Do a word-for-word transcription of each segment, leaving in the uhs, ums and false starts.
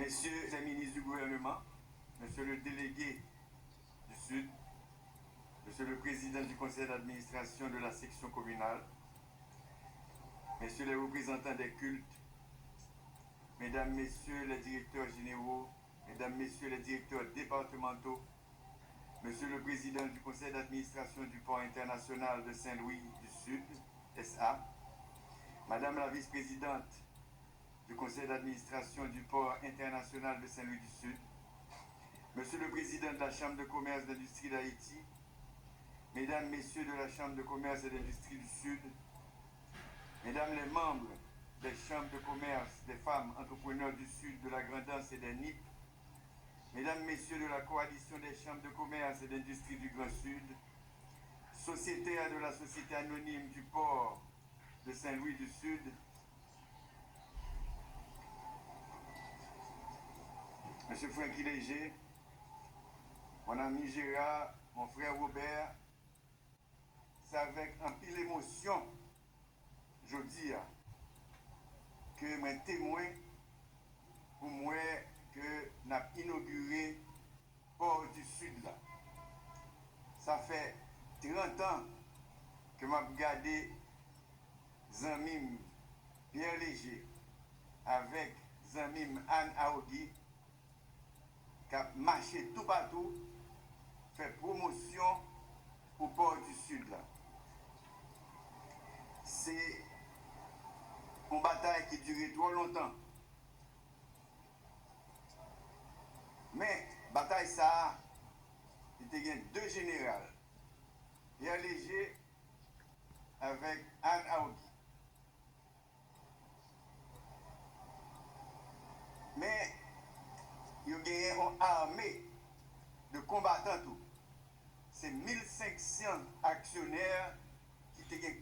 Messieurs les ministres du gouvernement, Monsieur le délégué du Sud, Monsieur le président du conseil d'administration de la section communale, Messieurs les représentants des cultes, Mesdames, Messieurs les directeurs généraux, Mesdames, Messieurs les directeurs départementaux, Monsieur le président du conseil d'administration du port international de Saint-Louis du Sud, S A, Madame la vice-présidente du conseil d'administration du port international de Saint-Louis du Sud, Monsieur le président de la Chambre de commerce et d'industrie d'Haïti, Mesdames, Messieurs de la Chambre de commerce et d'industrie du Sud, Mesdames les membres des chambres de commerce des femmes entrepreneurs du Sud, de la Grand'Anse et des Nippes, Mesdames, Messieurs de la Coalition des chambres de commerce et d'industrie du Grand Sud, sociétaires de la Société anonyme du port de Saint-Louis du Sud, Monsieur Francky Léger, mon ami Gérard, mon frère Robert, se avèk anpil emosyon jodi a ke mwen temwen pou m wè ke n ap inogire Port du Sud la. Sa fè trant an ke m ap gade zanmi m Pierre Léger avèk zanmi m Anne Aogi k ap mache toupatou fè pwomosyon pou Port du Sud la. Se yon batay ki dire twò lontan. Men, batay sa a, li te gen de jeneral, Pierre Léger avèk Anne Aogi. Men, yo genyen yon ame de konbatan tou. Se mil senk san aksyonè ki te gen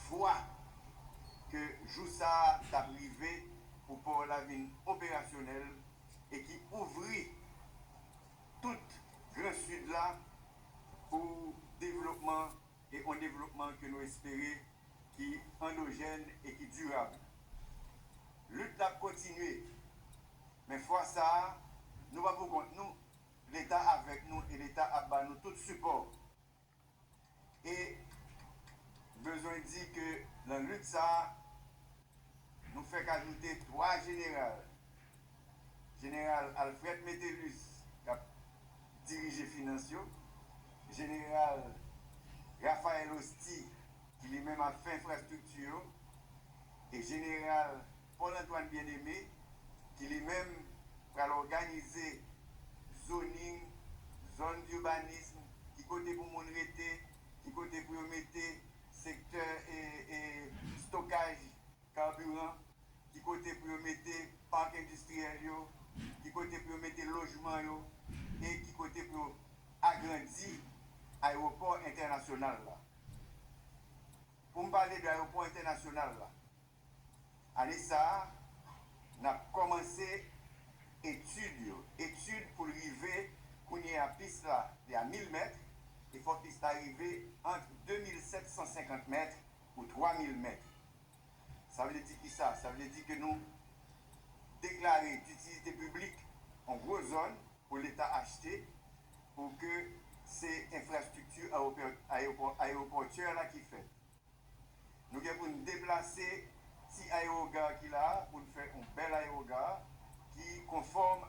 fwa ke jou sa a t ap rive pou pò la vin operasyonèl e ki ouvri tout Gran Sid la pou devlopman e yon devlopman ke nou espere ki andojèn e ki dirab. Lit la ap kontinye, men fwa sa a, nou pa poukont nou, Leta avèk nou e Leta ap ba nou tout sipò. E bezwen di ke nan lit sa a, nou fèk ajoute twa jeneral. Jeneral Alfred Metellus k ap dirije finans yo, jeneral Raphaël Hosty ki li menm ap fè enfrastrikti yo, e jeneral Paul Antoine Bien-Aimé ki li menm pral òganize zoning, zòn d'urbanisme, ki kote pou moun rete, ki kote pou yo mete sektè e, e stokaj kabiran, ki kote pou yo mete pak endistriyèl yo, ki kote pou yo mete lojman yo, e ki kote pou yo agrandi ayewopò entènasyonal la. Pou m pale de ayewopò entènasyonal la, ane sa a, n ap kòmanse etid yo. Etid pou l rive, kounye a pis la, li a mil mèt, e fò pis la rive ant de mil sèt san senkant mèt ou twa mil mèt. Sa vle di kisa? Sa vle di ke nou deklare ditilite piblik yon gwo zòn pou Leta achte, pou ke se enfrastrikti ayewopò-, ayewopò-, ayewopòtyè la ki fèt. Nou gen pou n deplase ti ayewogare ki la a pou n fè yon bèl ayewogare ki konfòm